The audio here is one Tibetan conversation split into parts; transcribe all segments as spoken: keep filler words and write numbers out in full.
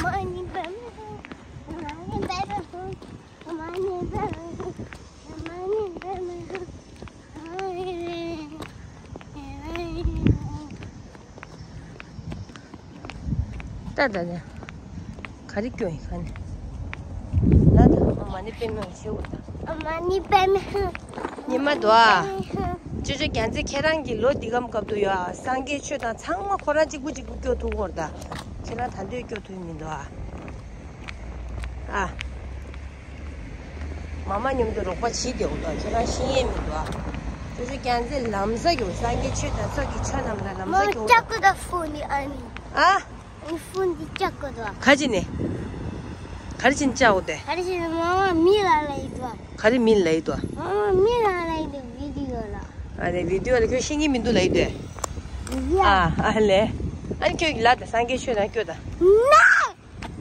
Money baby, money baby, money baby, money baby. ད་ད་ད། ག་རེ་སྐྱོན་ཡིན་ཁ་ནས། ལ་ད་མ་ཎི་པདྨེ་ཞེས་འོ་ད། མ་ཎི་པདྨེ། ཉི་མ་དོ་ཨ། ཅོ་ཅོ་རྒྱལ་མཚན་ཁྱེད་རང་གི་ལོ་འདི་གམ་སྐབས་དུ་ཡོད་ཨ། སངས་རྒྱས་ཆོས་དང་ཚང་མ་ཁོ་རང་གཅིག་པུ་གཅིག་པུ་སྐྱོ་ཐུག་གོ་ད། ཁྱེད་རང་ད་འདོད་སྐྱོ་ཐུག་མི་འདུག་ཨ། ཨ། མ་མ་མཉམ་དུ་རོགས་པ་བྱེད་དེ་འོ་ད་ཁྱེད་རང་ཤེས་ཡས་མི་འདུག་ཨ། ཅོ་ཅོ་རྒྱལ་མཚན་ལམ་ས་གི་སངས་རྒྱས་ཆོས་དང་ཚོགས་ཀྱི་ཆོས་རྣམས་ལ་ལམ་ས་གི་འོ་ད། ཨ། ཨ་ནི་ཕོན་འདི་བཅག་དགོས་དོ། ག་ཅི་ནས། ག་རེ་བྱས་ནས་བཅག་དགོས་ཏེ། ག་རེ་བྱས་ནས་མ་མ་མི་ལ་ལ་ཡིན་དོ། ག་རེ་མི་ལ་ཡིན་དོ། མ་མ་མི་ལ་ལ་ཡིན་དོ་བི་ཌི་ཡོ་ལ། ཨ་ནི་བི་ཌི་ཡོ་ལ་ཁྱོད་ཤེས་ཀྱི་མི་འདུག་ལ་ཡིན་དོ། ཡ། ཨ་ཨ་ལེ། ཨ་ནི་ཁྱོད་ཀྱི་ལ་དང་སངས་རྒྱས་ཆོས་དང་སྐྱོ་དང་། ན།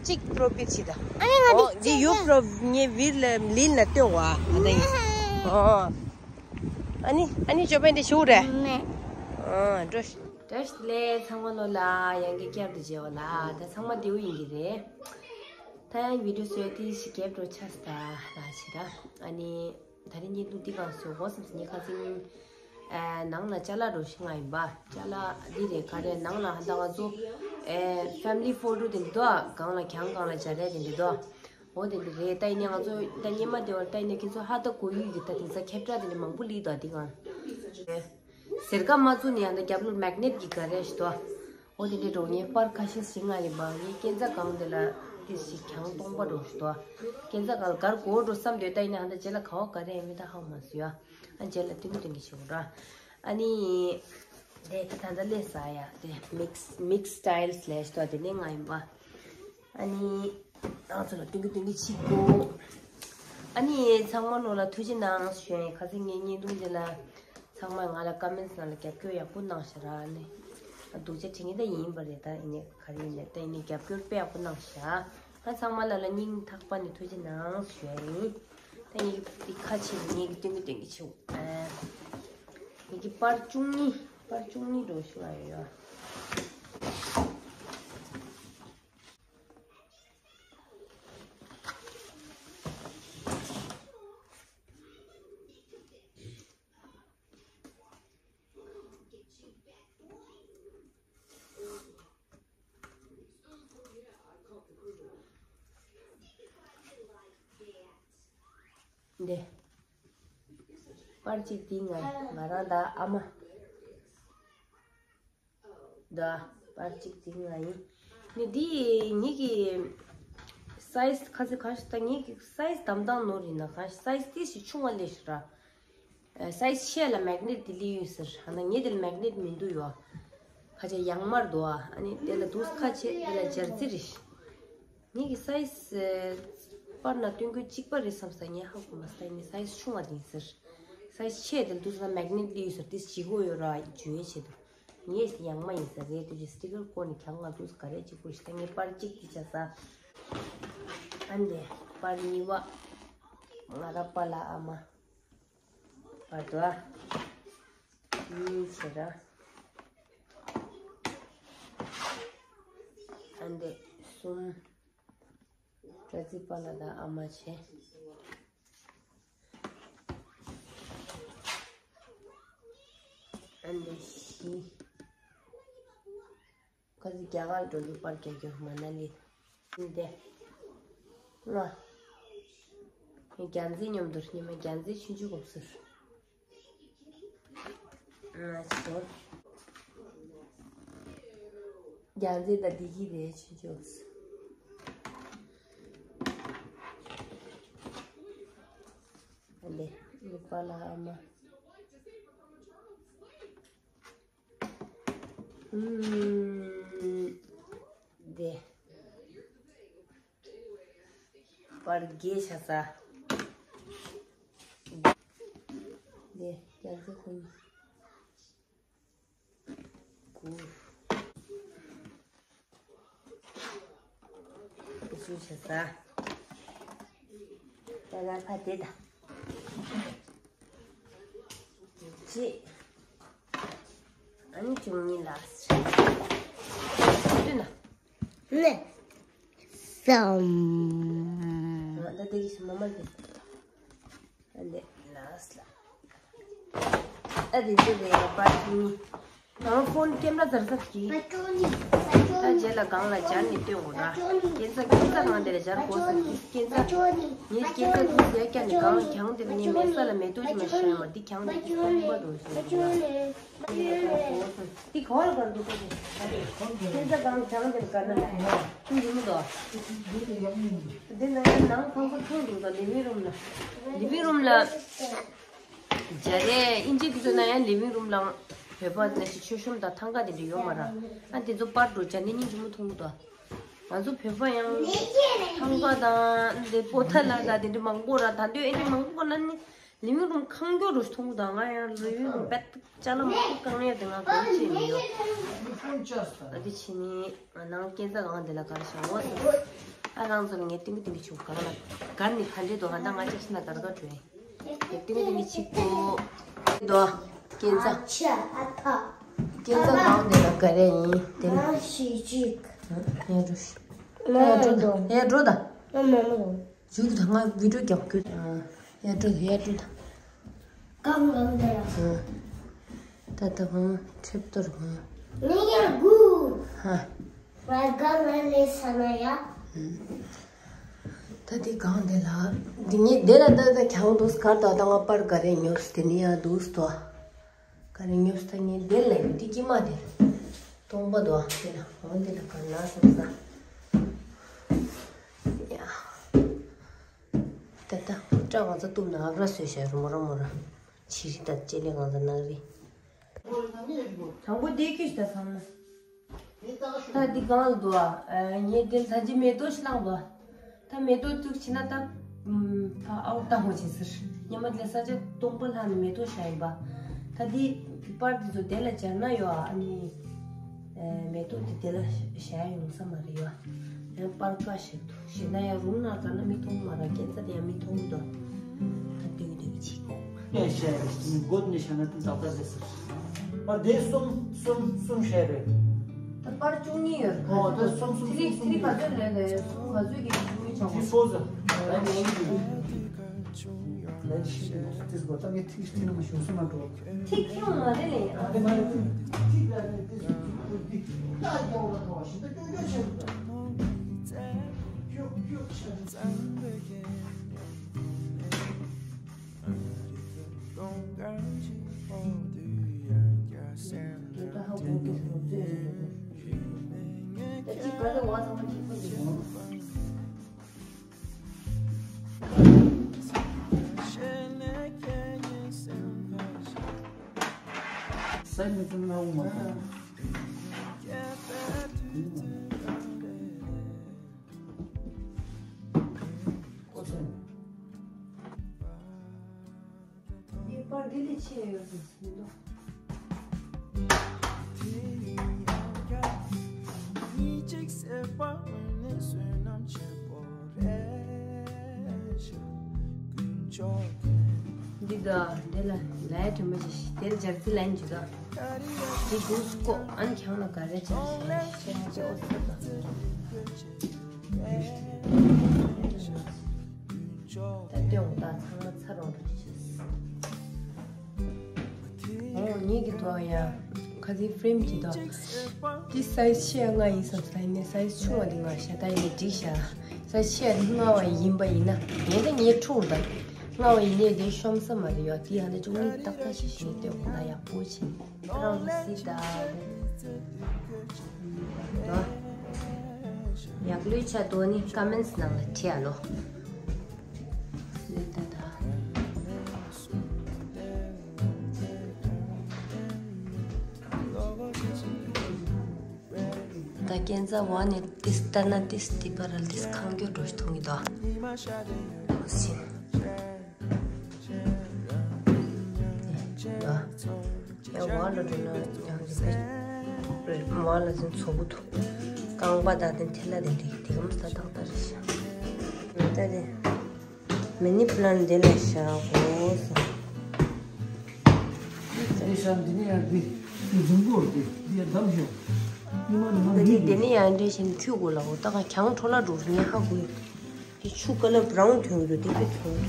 གཅིག་པྲོ་བི་ཆི་ད། ཨ་ནི་ང་འོ་འདི་འདི་ཡུ་ཅི་པྲོ་ངའི་བིར་ལ་ལིན་ལ་སྟོན་བ་ཨ་ད་ཡིན། ཨོ། ཨ་ནི་ཨ་ནི་ཅོ་པན་འདི་ཞུ་རེད། མེད། ཨོ་འགྲོ། བཀྲ་ཤིས་བདེ་ལེགས་ཚང་མ་ལོ་ལ་ཡང་གི་བསྐྱར་དུ་མཇལ་བ་ལ་ད་ཚང་མ་བདེ་བོ་ཡིན་གྱི་རེད། ད་ཡང་བི་ཌི་ཡོ་བཟོས་ཏེ་ཞིག་རྒྱབ་འགྲོ་ཆགས་ད་ལ་ཕྱི་ར་ཨ་ནི་ད་རིང་ཉིན་ཐུག་འདི་གང་བཟོས་གོ་བསམ་སི་ཉི་ཁ་སིང་ཨ་ནང་ལ་ཅ་ལག་འགྲོ་ཤི་ང་ཡིན་པ་ཅ་ལག་འདི་རེད་ག་རེ་ནང་ལ་ཧ་ད་ང་ཚོ་ཨ་ཕེ་མི་ལི་ཕོ་ཊོ་དེ་འདི་དོ་གང་ལ་གྱང་གང་ལ་སྦྱར་རེད་དེ་འདི་དོ། འོ་དེ་འདི་རེད་ད་ཡིན་ནའི་ང་ཚོ་ད་སྙེ་མ་དེ་བར་ད་ཡིན་ནའི་ཁྱེད་ཚོ་ཧ་ད་གོ་ཡུལ་གྱི་ད་དེང་སང་ཁྱབ་བསྒྲགས་དེ་འདྲ་མང་པོ་ལི་དོ་འདི་གང་། ཟེར་ཀ་མ་བཙུགས་ནས་ཡང་ད་རྒྱབ་ལོགས་མེག་ནེཊ་གི་ག་རེ་ཞིག་དོ། འོ་དེ་འདྲའི་འགྲོ་ངའི་པར་ཁ་ཤས་ཤིག་ང་ཡིན་པ་ངའི་སྐས་འཛེག་སྒང་དེ་ལ་དེ་ཞིག་གྱང་སྟོང་པ་འགྲོ་ཞིག་དོ། སྐས་འཛེག་སྒང་ལ་གར་གོ་འགྲོ་བསམ་དུས་ད་ཡིན་ནའི་ཧ་ད་རྗེས་ལ་ག་བ་ག་རེ་ཡིན་མིན་ད་ཧ་གོ་མ་སོང་ཡ། ཨ་རྗེས་ལ་ཐུང་གི་ཐུང་གི་བྱེད་དགོས་ར། ཨ་ནི། དེ་ད་ད་ལྟ་ལས་ས་ཡ་དེ་མིག་སི་མིག་སི་སི་ཊའི་ལི་སི་ལེ་ཞིག་དོ་དེ་ནས་ང་ཡིན་པ། ཨ་ནི། ང་ཚོ་ལ་སྟོན་གི་སྟོན་གི་ཆིག་གོ། ཨ་ནི་ཚང་མ་ལོ་ལ་ཐུགས་རྗེ་གནང་ཞུ་ཡིན་ཁ་སང་ངའི་བརྙན་ཐུང་དེ་ལ། ཚང་མ་ང་ལ་ཀ་མེན་ཊི་ནང་ལ་རྒྱབ་སྐྱོར་ཡག་པོ་གནང་ཤག་ར་ཨ་ནི། སྡུག་ཅག་དྲན་གི་ད་ཡིན་པ་རེད་ད་ཡིན་ནའི་ག་རེ་ཡིན་ནའི་ད་ཡིན་ནའི་རྒྱབ་སྐྱོར་དཔེ་ཡག་པོ་གནང་ཤག་ཨ་ཚང་མ་ལ་ལ་སྙིང་ཐག་པ་ནས་ཐུགས་རྗེ་གནང་ཞུ་ཡིན། ད་ངའི་འདི་ཁ་ཕྱེ་ངའི་གི་སྟོན་གི་སྟོན་གི་ཆིག་གོ། ངའི་གི་པར་བཅུ་གཉིས་པར་བཅུ་གཉིས་འགྲོ་ཤི་ང་ཡོད་ཡ། འདི། པར་གཅིག་འདི་ང་ང་རང་དང་ཨ་མ། འདི་པར་གཅིག་འདི་ང་ཡིན། ནི་འདི་ངེད་ཀྱི་སའི་ཛི་ཁ་ཚི་གང་ཞིག་ད་ངེད་ཀྱི་སའི་ཛི་དམ་དང་ནོར་ཡིན་ན་གང་ཞིག་སའི་ཛི་ཏི་ཞིག་ཆུང་བ་ལས་ཞིག་ར། སའི་ཛི་ཆེ་ལ་མེག་ནེཊ་དེ་ལི་ཡོད་ཟེར། ཧ་ན་ངེད་དེ་ལ་མེག་ནེཊ་མི་འདུག་ཡོ། ཁ་ཆེ་ཡང་མར་འདུག་ཨ། ཨ་ནི་དེ་ལ་འདུག་ཁ་ཆེ་དེ་ལ་སྦྱར་རྩི་རེད། ངེད་ཀྱི་སའི་ཛི་པར་ན་སྟོན་གོ་གཅིག་པ་རེད་བསམ་ས་ངས་ཧ་གོ་མ་ས་ངས་སའི་ཛི་ཆུང་བ་དེ་ཡིན་ཟེར། སའི་ཛི་ཆེ་དེ་ལ་འདུག་ས་མེག་ནེཊ་དེ་ཡོད་ཟེར་དེ་ཞིག་གོ་ཡོད་ར་ཇུ་ཡེ་ཆེ་དུ། ངས་ཡང་མ་ཡིན་ཟེར་རེད་དུ་ཅི་སི་ཊི་ཀར་བཀོད་ནས་གྱང་ང་འདུག་ག་རེ་གཅིག་པུ་ཞིག་ད་ངས་པར་གཅིག་དེ་བྱ་ས། ཨ་འདི་པར་གཉིས་པ། ང་ར་པ་ལ་ཨ་མ། བར་དོ། གཉིས་བྱེད་ར། ཨ་འདི་གསུམ། བཀྲ་ཤིས་པ་ལགས་དང་ཨ་མ་བྱས། ཨ་འདི་བཞི། ཁ་ཅིག་རྒྱ་གར་འགྲོ་རྒྱུ་པར་རྒྱག་རྒྱུ་མ་ན་ལི། འདི། ལྔ། རྒྱལ་མཚན་མཉམ་དུ་ཉི་མ་རྒྱལ་མཚན་ཆུང་ཆུང་གོམས་སུ། ལྔ་བྱས། རྒྱལ་མཚན་དང་བདེ་སྐྱིད་རེད་ཆུང་ཆུང་གོམས་སུ། འདི། ནུ་པ་ལ་ཨ་མ། ཨུམ། འདི། པར་བརྒྱད་བྱ་ས། འདི། རྒྱ་མཚོ་ཁོ་གཉིས། དགུ། དགུ་བཅུ་བྱ་ས། ད་ལ་ཕ་དེ་ད། གཅིག་ཨ་ནི་བཅུ་གཉིས་ལ། བདུན་ལ། ནས། ཙམ། ད་དེ་གི་མ་མ་དེ། ཨ་ནི་ལ་སི་ལ། ཨ་དེ་ཚོ་དེ་ཡང་པར་ཐུང་ནི། ང་ཕོན་ཀེམ་ར་ཟར་ཟར་གྱིས། ད་རྗེས་ལ་སྒང་ལ་སྦྱར་ནས་སྟོན་དགོས་ར། སྐྱེ་འཚར་སྐྱེ་འཚར་སྒང་དེ་ལ་སྦྱར་དགོས་ཟེར། སྐྱེ་འཚར། ངས་སྐྱེ་འཚར་དུས་ཟས་སྐྱ་ནས་སྒང་གྱང་དེ་ལ་ངས་མེད་ས་ལ་མེ་ཏོག་ཅིག་མ་ཤར་མ། འདི་གྱང་དེ་ཅིག་སྟོང་པ་འགྲོ་ཞིག་འདུག་ར། འདི་ག་བ་ལ་གར་འདུག་ག་དེ། སྐྱེ་འཚར་སྒང་གྱང་དེ་ལ་གར་ན་ཁུ་ཡིན་མི་འདུག་འདི་ན་ཡང་ནང་ཁང་པ་ཁེངས་འདུག་ད་ལི་ཝིང་རུམ་ལ། ལི་ཝིང་རུམ་ལ། སྦྱར་རེད། ཨིན་ཇི་གི་ཚོད་ན་ཡང་ལི་ཝིང་རུམ་ལའང་བོད་པ་ནས་ཅིག་མཆོད་གཤོམ་དང་ཐང་ག་དེ་འདྲ་ཡོད་མ་ར། ཨ་དེ་ཚོ་པར་འགྲོ་སྦྱར་ནས་སྙིང་རྗེ་མོ་མཐོང་གི་འདུག་ང་ཚོ་བོད་པ་ཡང་ཐང་ག་དང་དེ་པོ་ཏ་ལ་དང་དེ་འདྲ་མང་པོ་ར། ད་འདོད་ཨེ་འདྲ་མང་པོ་ག་ན་ནི་ལི་ཝིང་རུམ་ཁང་སྐྱོ་རུ་མཐོང་གི་འདུག་ང་ཡང་ལི་ཝིང་རུམ་པད་ཅ་ལག་མང་པོ་བཀང་ཡ་དེ་ང་གང་བྱེད་མི་ཡོད། ཨ་དེ་ཕྱི་ནི་ནང་སྐྱེ་འཚར་སྒང་དེ་ལ་གར་བཞག་འོ་ཟེར། ཨ་རང་ཚོ་ལ་ངས་ཏིང་གི་ཏིང་གི་ཆུ་གང་ལ་གར་ནི་ག་འདྲས་འདུག་ཧ་ད་ང་ཅག་ཤི་ན་གར་གར་འགྲོ་ཡིན། ངས་ཏིང་གི་ཏིང་གི་ཆིག་པོ་འདུག་སྐྱེ་འཚར། ཨ་ཆ་ཨ་ཐ། སྐྱེ་འཚར་སྒང་དེ་ལ་ག་རེ་ཡིན་དེ་ལ། ང་ཤི་ཅིག་ཡ་འགྲོ་ཤི། ཡ་འགྲོ་ད། ཡ་འགྲོ་ད། ང་མ་མ་འགྲོ། ཇུ་གི་ད་ང་བི་ཌིའོ་རྒྱག་རྒྱུ། ཡ་འགྲོ་ད། ཡ་འགྲོ་ད། གང་གང་དེ་ལ། ད་ད་གང་ཁྲེབ་གཏོར་གང་། ངས་ཡ་དགུ། ཧ། ང་གང་ལ་ལས་ས་ན་ཡ། ད་དེ་གང་དེ་ལ། འདི་ངས་དེ་ལ་ད་ད་གྱང་འདུག་གར་ད་ད་ང་པར་ག་རེ་ཉོས་དེ་ནི་ཡ་འདུག་ཏོ། ག་རེ་ཉོས་ད་ངས་དེ་ལ་འདི་ཀྱི་མ་དེ། སྟོང་པ་འདུག་དེ་ལ་འོ་དེ་ལ་ག་ན་སོང་ས། ཡ། ད་ལྟ་སྐྲ་གང་ཚ་གཏུབ་ན་ཨབ་ར་བཟོས་བྱས་རུ་མོ་ར་མོ་ར། ཕྱི་རི་ད་ལྕེ་ལེ་གང་ཚ་ནག་རི། དང་པོ་དེ་ཁྱོད་ད་ཚང་ན། ད་འདི་གང་ལ་འདུག་ཨ། ངས་དེ་ལ་ད་ཅི་མེ་ཏོག་ཞིག་བླངས་འདུག་ད་མེ་ཏོག་བཙུགས་ཕྱིན་ན་ད་ཕ་ཨའུ་ཏ་མོ་བྱེད་ཟེར། སྙེ་མ་དེ་ལ་ས་ཆ་སྟོང་པ་ལྷག་ནས་མེ་ཏོག་བཞག་ཡིན་པ། ད་འདི་པར་འདི་ཚོ་དེ་ལ་སྦྱར་ན་ཡོད་ཨ་ནི། མེ་ཏོག་འདི་དེ་ལ་བཞག་ཡོང་ས་མ་རེད་ཡོད། ཡང་པར་ཀ་ཞིག་འདུག་ཞེ་ན་ཡང་རུམ་ནང་ག་ན་མི་མཐོང་མ་ར། སྐྱེ་འཚར་དེ་ཡང་མི་མཐོང་འདུག་ད་དེ་གི་དེ་གི་ཆིག་ནས་བཤད་རེད། མགོ་ནས་བཤད་ན་དེ་ཏག་ཏག་རེད་ཟེར། པར་དེ་གསུམ་གསུམ་གསུམ་བཤད་རེད། ད་པར་བཅུ་གཉིས་ཡོད། ཨོ་ད་གསུམ་གསུམ་ཚི་རི་གསུམ་ཚི་རི་གསུམ་ག་ཚོད་ལོན་རེད། གསུམ་ག་ཚོད་ཀྱི་བཅུ་གཉིས་ཆགས་ཚི་སོ་ཟེར། ལན་ཤི་ལན་ཤི་དེ་སྒོ་ད་ངས་ཐིག་ཐིག་ནང་ཞུ་སུ་མ་འགྲོ། ཐིག་ཐིག་མ་རེད་ལེ། ཨ་དེ་མ་རེད། ཐིག་ལ་རེད་དེ་སུ་འགྲོ་དེ་ད་རྒྱ་བོ་ལ་ཐོ་བ་ཞིག་ད་ཀྱོ་ཀྱོ་ཆེ་རུ་ད་ཀྱོ་ཀྱོ་ཆེ་རུ། ངེས་པར་འདི་ལས་ཆེ་ཡོད་ཟེར་མི་འདུག་འདི་ག་འདི་ལ་ལའི་དྲི་མ་ཞིག་དེར་སྦྱར་རྩི་ལན་འཇུ་ག་འདི་འདུག་སྐོ་ཨན་ཁྱང་ལ་ག་རེ་བྱ་ཞེས་ཤེས་ན་ཅི་ཨོ་ཚོད་དང་། ད་སྟོན་འོ་ད་ཚང་མ་ཚར་རོང་འགྲོ་ཅི་ཤེས། འོ་ངེད་ཀྱི་ཐོག་ཡ་ཁ་སི་ཕྲེམ་གྱི་ཐོག་འདི་སའི་ཆེ་ཡ་ལྔ་ཡིན་བསམ་ས་ཡིན་ནས་སའི་ཆུང་བ་འདི་ལྔ་ཤ་ད་ཡིན་ནས་འགྲིག་ཤག་སའི་ཆེ་ཡ་འདི་ལྔ་བ་ཡིན་པ་ཡིན་ན་ངས་ད་ངའི་ཕྲུ་གུ་ད་ལྔ་བ་ཡིན་ནས་དེ་ཤོམ་ས་མ་རེད་ཡ། དེ་ཡང་ད་ཅུང་ནི་ཏག་ཏག་ཞིག་ཞིག་སྟོན་གོ་ད་ཡག་པོ་ཕྱིན། རང་སི་ད། ཡག་ལོས་ཆ་དོ་ནི་ཀ་མེན་སི་ནང་ལ་བྲིས་ཨ་ལོ། ལོས་ད་ད། ད་ཀན་ཛ་བ་ནི་ཏིས་ལྟར་ན་ཏིས་ཏི་པ་ར་ཏིས་ཁང་སྐྱོ་འགྲོ་ཞིག་མཐོང་གི་དོ། ཨོ་སི། ཡ་ཝ་ལ་འགྲོ་ན་ཡང་རེ་བ་ལ་ཟིན་ཚོ་བུ་ཐུ། རྐང་པ་དང་དེ་ཐལ་ལ་དེ་འདྲི་དེ་གམ་ས་ཏག་ཏག་རེད་ཤག་ད་དེ་མི་ནི་པི་ལན་དེ་ལ་བཞག་གོ་ས། དེ་ཤ་འདི་ནི་ཡང་འདི་འཛུམ་པོ་འདི་འདི་ཡང་འདམ་ཞོག་ད་དེ་དེ་ནས་ཡང་འདྲེ་བྱས་ནས་ཁྱུག་དགོས་ལ། འོ་ད་ག་གྱང་འཕྲོ་བརླག་འགྲོ་ངས་ཧ་གོ། དེ་ཆུ་ཀ་ལ་བྷ་རའུན་ཐོན་གྱི་འདུག་དེ་དཔེ་ཚོར།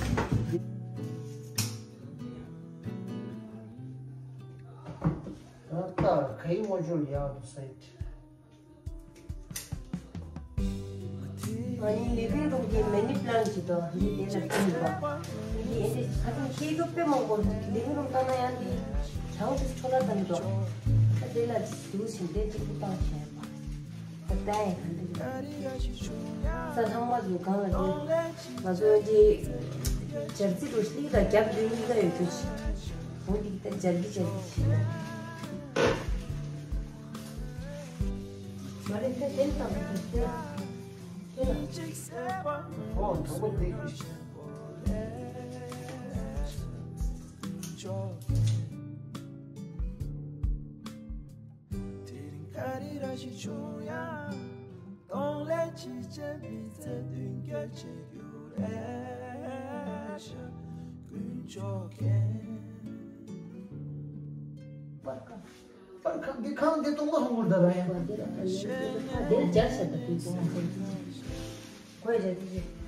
ད་ལྟ་ག་ཡི་ཝོ་ཅོར་ཡག་ཏུ་སེད། ང་ཡི་ལི་ཝིང་རུམ་གྱི་མ་ནི་པ་ལན་ཊི་ཅིག་འདུག་འདི་དེ་ལ་ཐིམ་པ། འདི་ཡིན་དེ་ཁ་ཐིམ་ཁྱེད་རྒྱུ་དཔེ་མང་པོ་འདུག་ལི་ཝིང་རུམ་བཏང་ན་ཡང་འདི་གྱང་དེ་འཕྲོ་བརླག་བཏང་འདུག་ད་དེ་ལ་འདུག་ཟིན་དེ་གཅིག་པུ་བཏང་བྱས་པ། ད་ལྟ་ཡང་ག་འདི་ས་ལྷག་མ་འདུག་གང་ལ་འདི་ང་ཚོ་འདི་སྦྱར་རྩི་འདུག་སླེ་དང་རྒྱབ་འདི་གཉིས་ཀ་ཡོད་རྒྱུ་ཅིག་འོ་འདི་ད་སྦྱར་གི་སྦྱར་གི་ཞིག་མ་རེད་ད་དེ་ལྟ་བུ་དེ། ཨོ་གྲོགས་པོ་དེ་གི། པར་ཁང་འདི་ཁང་འདི་སྟོང་པ་སོང་གོ་ད་ར་ཡ། འདིར་སྦྱར་བྱས་ད་དུས་སྟོང་པ་སོང་གོ་ཡ་ད་དུས།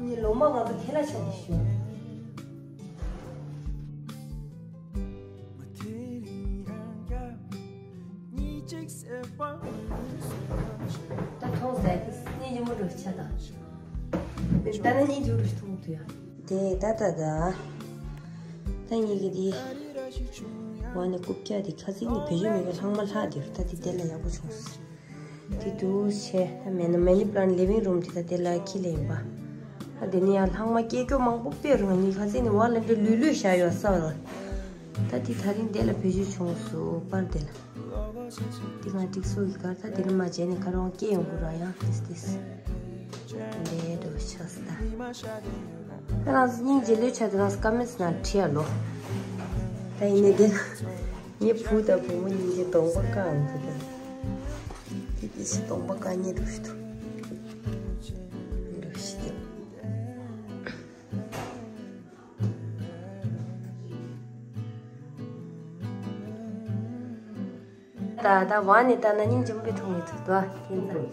ངའི་ལོ་མ་ང་ཚོ་ཁེ་ལ་ཆགས་ཏེ་ཞུ། ད་མཐོང་ཟེར་ཏེ་སྙིང་རྗེ་མོ་འགྲོ་ཆ་ད། ད་ནི་སྙིང་རྗེ་མོ་འགྲོ་མཐོང་ཐུབ་ཡ། དེ་ད་ད་ད། ད་ངེད་ཀྱི་དེ། བ་ནི་རྐུབ་བཀྱག་དེ་ཁ་སང་ནས་བེད་སྤྱོད་མེད་པའི་ལྷག་མ་ལྷག་དེ་རུ་ད་དེ་དེ་ལ་ཡག་པོ་བྱུང་སོང་། དེ་འདུག་བྱས་ད་མེད་ན་མ་ནི་པ་ལན་ཊི་ལི་ཝིང་རུམ་དེ་ད་དེ་ལ་ཁྱི་ལ་ཡིན་པ། ད་དེ་ནས་ཡང་ལྷག་མ་སྐྱེ་སྐྱོ་མང་པོ་སྤེལ་རུང་ངས་ཁ་སང་ནས་བ་ལ་འདྲ་ལུས་ལུས་བཞག་ཡོད་ས་ལ། ད་དེ་ད་རིང་དེ་ལ་བེད་སྤྱོད་བྱུང་སོང་པར་དེ་ལ། དེ་ང་ཀྲིག་སོ་གི་གར་ད་དེ་རིང་མ་བྱས་ནས་ཁ་རོང་སྐྱེ་ཡོང་གི་ར་ཡང་ཏིས་ཏིས། དེ་འདྲ་ཆགས་སོང་ད། ཁྱེད་རང་ཚོ་སྙིང་རྗེ་ལོས་ཆ་དེ་རང་ཚོ་ཀ་མེན་ཊི་ནང་བྲིས་ཡ་ལོ། ད་ཡིན་ནའི་དེ་ན་ངའི་བུ་དང་བུ་མོ་གཉིས་ཀྱི་གདོང་པ་བཀག་འདུག་ད། དེ་དེ་ཞིག་གདོང་པ་བཀག་ཉེ་འགྲོ་ཞིག་འདུག་འགྲོ་ཞིག་འདུག་ད་ད་བ་ནི་ད་ན་སྙིང་རྗེ་མོ་དཔེ་མཐོང་ཡོད་ཚུལ་དུ་ཁྱེད་ཚ།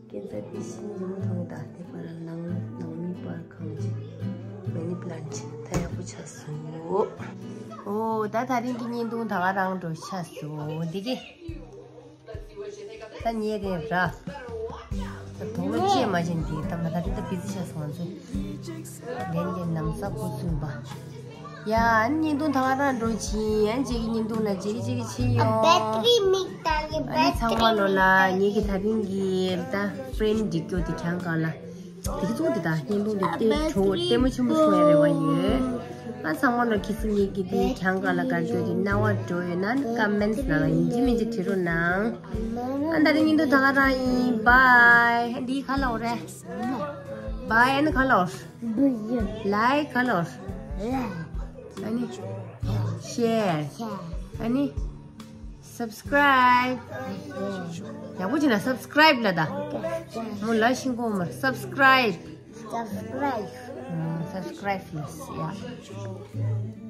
ཁྱེད་ཚ་དེ་སྙིང་རྗེ་མོ་མཐོང་ཡོད་ད་དེ་པར་ནང་ནང་མི་པར་གང་ཅི་མ་ནི་པ་ལན་ཊི་ཅི་ད་ཡག་པོ་ཆགས་སོང་། ཨོ་ད་ད་རིང་གི་བརྙན་ཐུང་ད་ག་རང་འགྲོ་ཆགས་སོང་འདི་གི། ད་ཉེ་རེད་ར། ད་དུག་ལོག་ཅེས་མ་བྱིན་དེ་ད་མ་ད་རེད་ད་བི་ཛི་ཆགས་སོང་ང་ཚོ། ལན་ལན་ནམ་ས་ཁུ་ཚུན་པ། ཡ་ཨ་ནི་བརྙན་ཐུང་ད་ག་རང་འགྲོ་ཕྱིན་ཨ་ནི་རྗེས་ཀྱི་བརྙན་ཐུང་ལ་མཇལ་གི་མཇལ་གི་ཕྱིན་ཡོང་། ཨ་ནི་ཚང་མ་ལོ་ལ་ངེད་ཀྱི་ད་རིང་གི་ད་ཕྲེམ་སྒྲིག་རྒྱུ་དེ་གྱང་གང་ལ། དེ་གི་ཚོགས་དེ་དང་བརྙན་ཐུང་དེ་ལྟད་མོ་ཆུང་ལྟད་མོ་ཆེན་པོ་བྱུང་ཡ་རེ་བ་ཡོད། ང་ཚང་མ་ལོ་ཁྱི་སེམས་ཉིད་ཀྱི་དེ་གྱང་ག་ལ་དགའ་སྐྱོ་དེ་རྣ་བ་འགྲོ་ཡོད་ན་ཀ་མེན་ཊི་ནང་ཡིན་གཅིག་མིན་གཅིག་བྲིས་རོགས་གནང་། ཨ་ད་རིང་བརྙན་ཐུང་ད་ག་རང་ཡིན། བྷའི། ཨ་འདི་ག་ལ་འོ་རེད། བྷའི། ཨ་ནི་ག་ལ་འོ། ལའིཀ་ག་ལ་འོ། ཨ་ནི་ཤེར། ཨ་ནི། སབ་སི་ཀ་རའིབ། ཡག་པོ་བྱས་ན་སབ་སི་ཀ་རའིབ་ལ་ད། མོ་ལ་ཤིང་ཀོ་མ་སབ་སི་ཀ་རའིབ། སབ་སི་ཀ་རའིབ། སབ་སི་ཀ་རའིབ་ལ་ཡ།